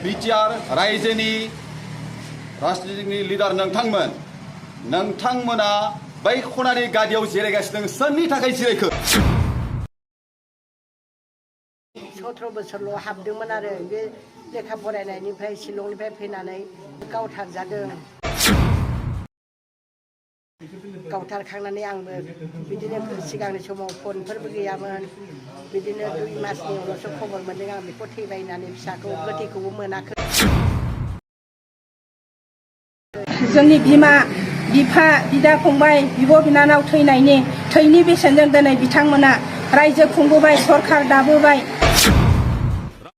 BTR रायजोनि राजनीतिनि leader नोंथांमोना बै खनानि गादियाव जिरायगासिनो सोरनि थाखाय जिरायखो 17 बोसोरल' हाबदोंमोन आरो बे लेखा फरायनायनिफ्राय शिलंनिफ्राय फैनानै गावथारजादों गावथारखांनानै आंबो बिदिनो सिगांनि समाव फनफोरबो गैयामोन बिदिनो 2 मासनि उनावसो खबर मोनदों आं बेखौ थैबाय होननानै फिसाखौ गोथैखौबो मोनाखै जोंनि बिमा बिफा बिदा फंबाय बिब' बिनानाव थैनि बेसेनजों दिनै बिथांमोना रायजो खुंबोबाय सरखार दाबोबाय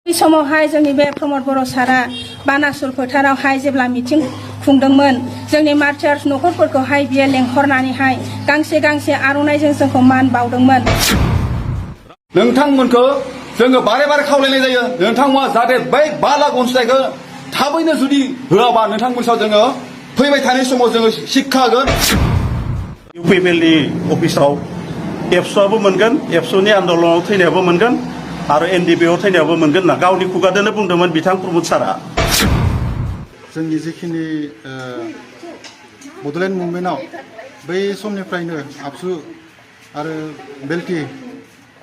बे समावहाय जोंनि बे प्रमद बर' सारा बानासुर फोथारावहाय जेब्ला मिटिं खुंदोंमोन जोंनि मार्टियार्स नखरफोरखौहाय बियो लेंहरनानैहाय गांसे आर'नाइजों जोंखौ मान बावदोंमोन नोंथांमोनखौ जोङो बारे खावलायनाय जायो नोंथांमोना जाहाथे बै 5 लाख अनसुंथाइखौ थाबैनो जुदि होआबा नोंथांमोनखौ जोङो फैबाय थानाय समाव जोङो शिक्षा होगोन इउपिपिएलनि अफिसाव एबसुआबो मोनगोन एबसुनि आन्दलनाव थैनायाबो मोनगोन आरो एनडिपिआव थैनायाबो मोनगोन ना गावनि खुगाजोंनो बुंदोंमोन बिथां प्रमद सारा जोंनि जिखिनि बड'लेण्ड मुभमेन्टआव बै समनिफ्रायनो आबसु आरो बेल्टि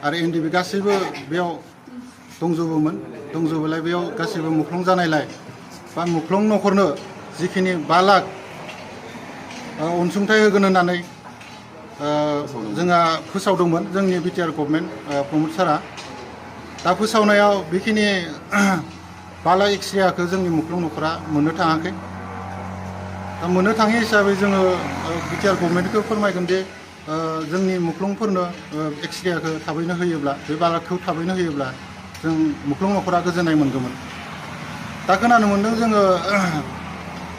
आरो एनडिपि गासैबो बेयाव दंजोबोलाय बेयाव गासैबो मुख्लं जानायलाय बा मुख्लं नखरनो जिखिनि 5 लाख अनसुंथाइ होगोन होननानै जोंहा फोसावदोंमोन जोंनि बिटिआर गभर्नमेन्ट प्रमद सारा दा फोसावनायाव बेखिनि 5 लाख एक्सट्राखौ जोंनि मुख्लं नखरा मोननो थाङाखै दा मोननो थाङै हिसाबै जोङो बिटिआर गभर्नमेन्टखौ फोरमायगोन जे जोंनि मुख्लंफोरनो एक्सट्राखौ थाबैनो होयोब्ला बे 5 लाखखौ थाबैनो होयोब्ला जों मुख्लं नखरा गोजोननाय मोनगौमोन दा खोनानो मोनदों जोङो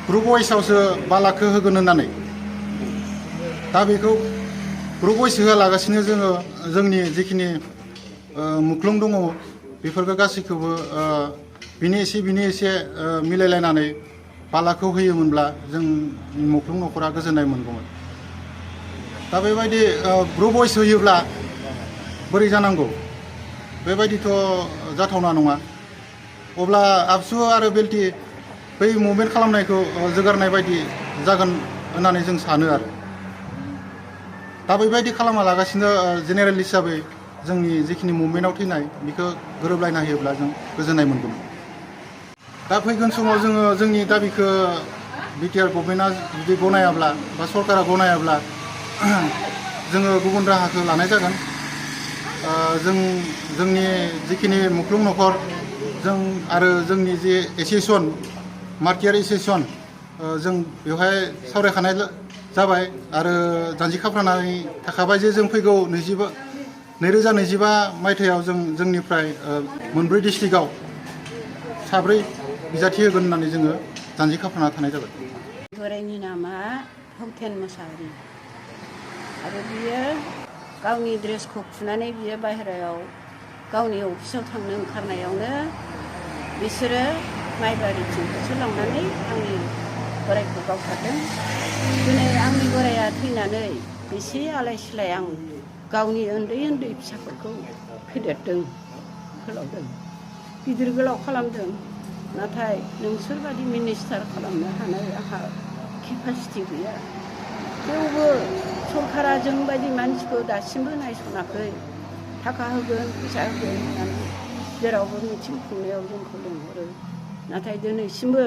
ग्रुप वाइसआवसो 5 लाखखौ होगोन होननानै दा बेखौ ग्रुप वाइस होआलागासिनो जोङो जोंनि जिखिनि मुख्लं दङ बेफोरखौ गासैखौबो बिनि एसे मिलायलायनानै 5 लाखखौ होयोमोनब्ला जों मुख्लं नखरा गोजोननाय मोनगौमोन दा बेबायदि ग्रुप वाइस होयोब्ला बोरै जानांगौ बेबायदिथ' जाथावना नङा अब्ला आबसु आरो बेल्टि बै मुभमेन्ट खालामनायखौ जोगारनाय बायदि जागोन होननानै जों सानो आरो दा बेबायदि खालामालागासिनो जेनेरेल हिसाबै जोंनि जिखिनि मुभमेन्टआव थैनाय बेखौ गोरोबलायना होयोब्ला जों गोजोननाय मोनगौमोन दा फैगोन समाव जोङो जोंनि दाबिखौ बिटिआर गभर्नमेन्टआ जुदि गनायाब्ला बा सरकारा गनायाब्ला जोङो गुबुन राहाखौ लानाय जागोन जोंनि जिखिनि मुख्लं नखर जों आरो जोंनि जे एसोसिएसन मार्टियार एसोसिएसन जों बेवहाय सावरायखानाय जाबाय आरो जानजि खाफ्रानानै थाखाबाय जे जों फैगौ 2025 मायथाइयाव जोंनिफ्राय मोनब्रै डिस्ट्रिक्टआव 3 बिजाथि होगोन होननानै जोङो जानजि खाफ्राना थानाय जाबाय बोरायनि नामा फावथेन मोसाहारि आरो बियो गावनि ड्रेसखौ खुनानै बियो बाहेरायाव गावनि अफिसाव थांनो ओंखारनायावनो बिसोरो माइबारिथिं होसोलांनानै आंनि बोरायखौ गावथारदों दिनै आंनि बोराया थैनानै बेसे आलाय सिलाय आं गावनि उन्दै फिसाफोरखौ फेदेरदों फोलावदों गिदिर गोलाव खालामदों नाथाय नोंसोरबादि मिनिस्टार खालामनो हानाय आंहा केपासिटि गैया थेवबो सरकारा जोंबायदि मानसिखौ दासिमबो नायसनाखै थाखा होगोन फैसा होगोन होननानै जेरावबो मिथिं खुंनायाव जोंखौ लिंहरो नाथाय दिनैसिमबो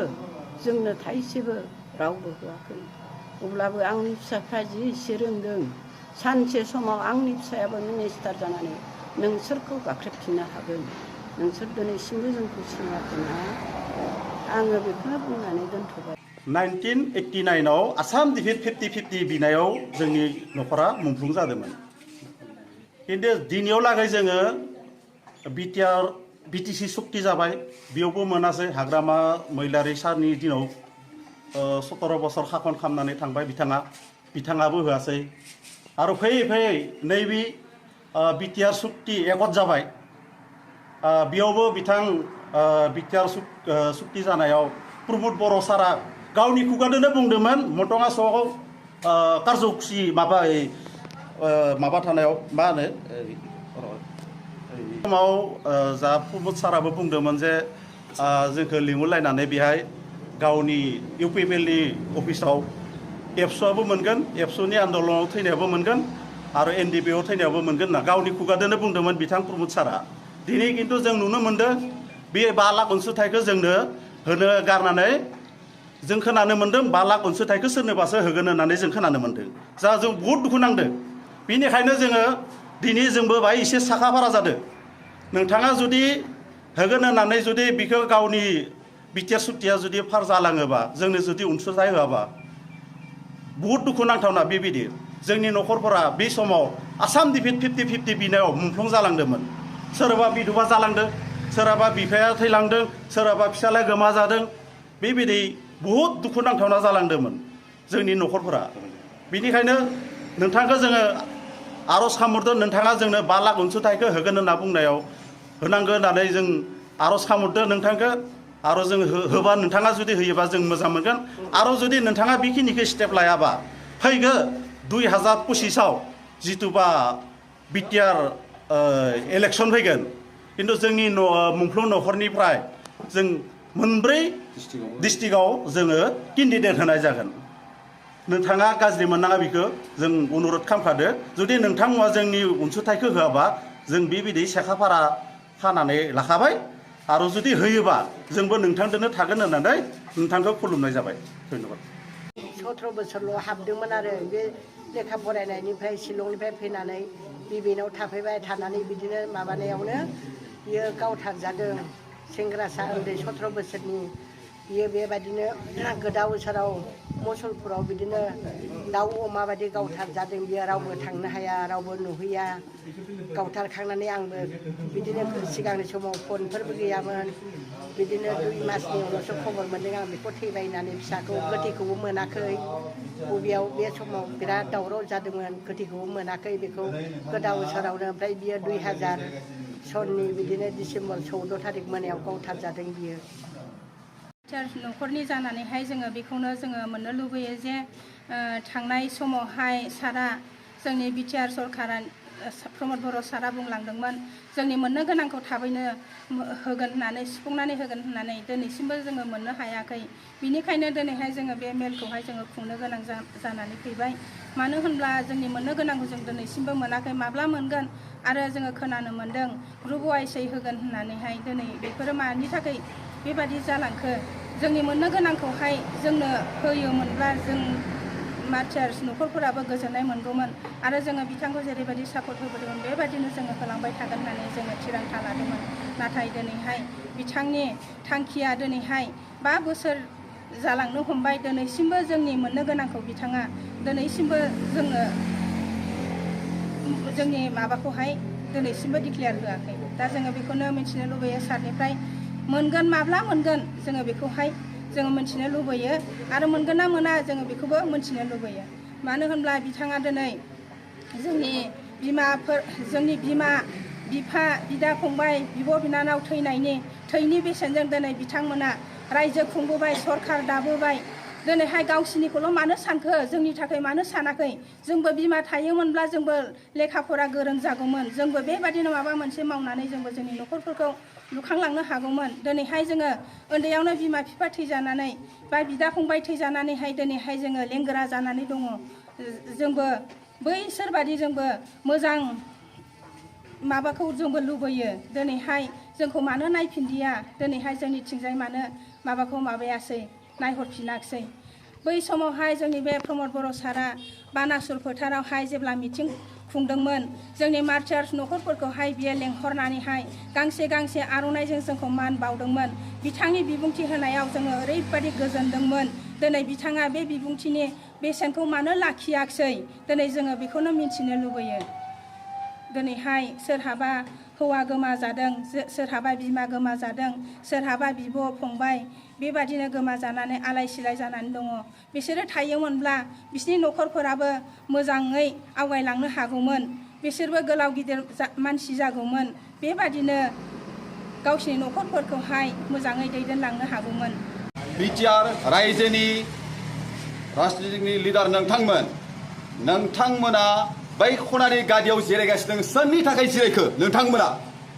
जोंनो थाइसेबो रावबो होआखै अब्लाबो आंनि फिसाफ्रा जि एसे रोंदों सानसे समाव आंनि फिसायाबो मिनिस्टार जानानै नोंसोरखौ गाख्रेबफिननो हागोन नोंसोर दिनैसिमबो जोंखौ सिनायाखैना आङो बेखौनो बुंनानै दोनथ'बाय 1989आव आसाम डिफिट 50-50 बिनायाव जोंनि नखरा मुंख्लं जादोंमोन खिन्थु दिनैयाव लागै जोङो बिटिसि सुक्ति जाबाय बेयावबो मोनासै हाग्रामा मैलारि सारनि दिनाव 17 बोसोर खाखन खालामनानै थांबाय बिथाङाबो होआसै आरो फैयै नैबे बिटिआर सुक्ति एकद जाबाय बेयावबो बिटिआर सुक्ति जानायाव प्रमद बर' सारा गावनि खुगाजोंनो बुंदोंमोन मटङा स'आव कारज'खुसि माबा थानायाव मा होनो समाव जा प्रमद साराबो बुंदोंमोन जे जोंखौ लिंहरलायनानै बेहाय गावनि इउपिपिएलनि अफिसाव एबसुआबो मोनगोन, एबसुनि आन्दलनाव थैनायाबो मोनगोन आरो एनडिपिआव थैनायाबो मोनगोन ना गावनि खुगादोनो बुंदोंमोन बिथां प्रमद सारा। दिनै खिन्थु जों नुनो मोनदों बे 5 लाख अनसुंथाइखौ जोंनो होनो गारनानै जों खोनानो मोन्दों 5 लाख अनसुंथाइखौ सोरनोबासो होगोन होननानै जों खोनानो मोन्दों। जा जों बहुद दुखु नांदों। बेनिखायनो जोङो दिनै जोंबो बाहाय एसे साखा फारा जादों। नोंथाङा जुदि होगोन होननानै जुदि बेखौ गावनि बिटिआर सुक्तिया जुदि फार जालाङोबा जोंनो जुदि अनसुंथाइ होआबा बहुद दुखु नांथावना बेबायदि जोंनि न'खरफोरा बे समाव आसाम डिफिट 50-50 बिनायाव मुंख्लं जालांदोंमोन। सोरबा बिधवा जालांदों, सोरहाबा बिफाया थैलांदों, सोरहाबा फिसाला गोमा जादों। बेबायदि बहुद दुखु नांथावना जालांदोंमोन जोंनि न'खरफोरा। बेनिखायनो नोंथांखौ जोङो आर'ज खालामहरदों नोंथाङा जोंनो 5 लाख अनसुंथाइखौ होगोन होनना बुंनायाव होनांगौ होननानै जों आर'ज खालामहरदों नोंथांखौ। आरो जों होबा नोंथाङा जुदि होयोबा जों मोजां मोनगोन। आरो जुदि नोंथाङा बेखिनिखौ स्टेप लायाबा फैगौ 2025आव जिथुबा बिटिआर इलेक्सन फैगोन खिन्थु जोंनि मुंख्लं न'खरनिफ्राय जों मोनब्रै डिस्ट्रिक्टआव जोङो केन्डिडेट होनाय जागोन। नोंथाङा गाज्रि मोननाङा बेखौ जों अनुरद खालामखादो। जुदि नोंथांमोना जोंनि अनसुंथाइखौ होआबा जों बेबायदि साखाफारा खानानै लाखाबाय आरो जुदि होयोबा जोंबो नोंथांजोंनो थागोन होननानै नोंथांखौ खुलुमनाय जाबाय। धन्यबाद। 17 बोसोरल' हाबदोंमोन आरो बे लेखा फरायनायनिफ्राय शिलंनिफ्राय फैनानै बिबेनाव थाफैबाय थानानै बिदिनो माबानायावनो बियो गावथारजादों। सेंग्रासा उन्दै 17 बोसोरनि बियो बेबायदिनो गोदाव सोराव मुसलपुराव बिदिनो दाउ अमा बायदि गावथारजादों। बियो रावबो थांनो हाया, रावबो नुहैया। गावथारखांनानै आंबो बिदिनो सिगांनि समाव फनफोरबो गैयामोन। बिदिनो 2 मासनि उनावसो खबर मोन्दों आं बेखौ थैबाय होननानै। फिसाखौ गोथैखौबो मोनाखै। बबेयाव बे समाव बिराद दावराव जादोंमोन, गोथैखौबो मोनाखै बेखौ गोदाव सोरावनो। ओमफ्राय बियो 2000 सननि बिदिनो डिसेम्बर 14 थारिख मोनायाव गावथारजादों बियो। न'खरनि जानानैहाय जोङो बेखौनो जोङो मोननो लुबैयो जे थांनाय समावहाय सारा जोंनि बिटिआर सरकारा प्रमद बर' सारा बुंलांदोंमोन जोंनि मोननो गोनांखौ थाबैनो होगोन होननानै, सुफुंनानै होगोन होननानै। दिनैसिमबो जोङो मोननो हायाखै। बिनिखायनो दिनैहाय जोङो बे मेलखौहाय जोङो खुंनो गोनां जानानै फैबाय। मानो होनब्ला जोंनि मोननो गोनांखौ जों दिनैसिमबो मोनाखै। माब्ला मोनगोन आरो जोङो खोनानो मोन्दों ग्रुप वाइसै होगोन होननानैहाय। दिनै बेफोरो मानि थाखाय बेबादि जालांखो? जोंनि मोननो गोनांखौहाय जोंनो होयोमोनब्ला जों मार्चार्स न'खरफोराबो गोजोननाय मोनगौमोन आरो जोङो बिथांखौ जेरैबायदि सापर्ट होबोदोंमोन बेबायदिनो जोङो होलांबाय थागोन होननानै जोङो थिरांथा लादोंमोन। नाथाय दिनैहाय बिथांनि थांखिया दिनैहाय 5 बोसोर जालांनो हमबाय। दिनैसिमबो जोंनि मोननो गोनांखौ बिथाङा दिनैसिमबो जोंनि माबाखौहाय दिनैसिमबो डिक्लेयार होआखै। दा जोङो बेखौनो मिथिनो लुबैयो सारनिफ्राय मोनगोन, माब्ला मोनगोन जोङो बेखौहाय जोङो मिथिनो लुबैयो आरो मोनगोन ना मोना जोङो बेखौबो मिथिनो लुबैयो। मानो होनब्ला बिथाङा दिनै जोंनि बिमा बिफा बिदा फंबाय बिब' बिनानाव थैनि बेसेनजों दिनै बिथांमोना रायजो खुंबोबाय, सरखार दाबोबाय। दिनैहाय गावसिनिखौल' मानो सानखो, जोंनि थाखाय मानो सानाखै? जोंबो बिमा थायोमोनब्ला जोंबो लेखा फरा गोरों जागौमोन। जोंबो बेबादिनो माबा मोनसे मावनानै जोंबो जोंनि न'खरफोरखौ लुखांलांनो हागौमोन। दिनैहाय जोङो उन्दैयावनो बिमा बिफा थैजानानै बा बिदा फंबाय थैजानानैहाय दिनैहाय जोङो लेंगोरा जानानै दङ। जोंबो बैसोरबादि जोंबो मोजां माबाखौ जोंबो लुबैयो। दिनैहाय जोंखौ मानो नायफिनदिया? दिनैहाय जोंनिथिंजाय मानो माबाखौ माबायासै, नायहरफिनाखिसै? बै समावहाय जोंनि बे प्रमद बर' सारा बानासुर फोथारावहाय जेब्ला मिथिं खुंदोंमोन जोंनि मार्चार्स न'खरफोरखौहाय बियो लेंहरनानैहाय गांसे आर'नाइजों जोंखौ मान बावदोंमोन। बिथांनि बिबुंथि होनायाव जोङो ओरैबायदि गोजोनदोंमोन। दिनै बिथाङा बे बिबुंथिनि बेसेनखौ मानो लाखियाखिसै? दिनै जोङो बेखौनो मिथिनो लुबैयो। दिनैहाय सोरहाबा हौवा गोमाजादों, सोरहाबा बिमा गोमाजादों, सोरहाबा बिब' फंबाय बेबादिनो गोमाजानानै आलाय सिलाय जानानै दङ। बिसोरो थायोमोनब्ला बिसोरनि न'खरफोराबो मोजाङै आवगायलांनो हागौमोन। बिसोरबो गोलाव गिदिर मानसि जागौमोन। बेबादिनो गावसिनि न'खरफोरखौहाय मोजाङै दैदेनलांनो हागौमोन। बिटिआर रायजोनि राजनितिकनि लिडार नोंथांमोना बै खनानि गादियाव जिरायगासिनो सोरनि थाखाय जिरायखो? नोंथांमोना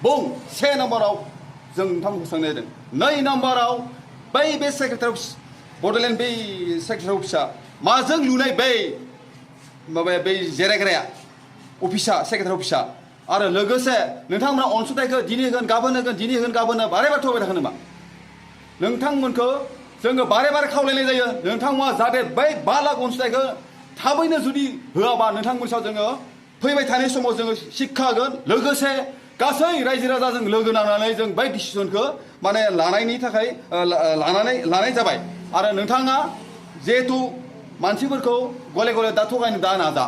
बुं। 1 नम्बराव जों नोंथांमोनखौ सोंनाय जादों 2 नाम्बाराव बे सेक्रेटारि अफिस बड'लेण्ड बे सेक्रेटारि अफिसा माजों लुनाय माबाया बै जिरायग्राया अफिसा सेक्रेटारि अफिसा आरो लोगोसे नोंथांमोना अनसुंथाइखौ दिनै होगोन गाबोन होगोन दिनै होगोन गाबोन बारे बारे थगायबाय थागोन नामा नोंथांमोनखौ जोङो बारे बारे खावलायनाय जायो नोंथांमोना जाहाथे बै 5 लाख अनसुंथाइखौ थाबैनो जुदि होआबा नोंथांमोननि सायाव जोङो फैबाय थानाय समाव जोङो शिक्षा होगोन लोगोसे गासै रायजो राजाजों लोगो नांनानै जों बै डिसिसनखौ माने लानायनि थाखाय लानाय जाबाय आरो नोंथाङा जिहेतु मानसिफोरखौ गले गले दा थगायनो दा नाजा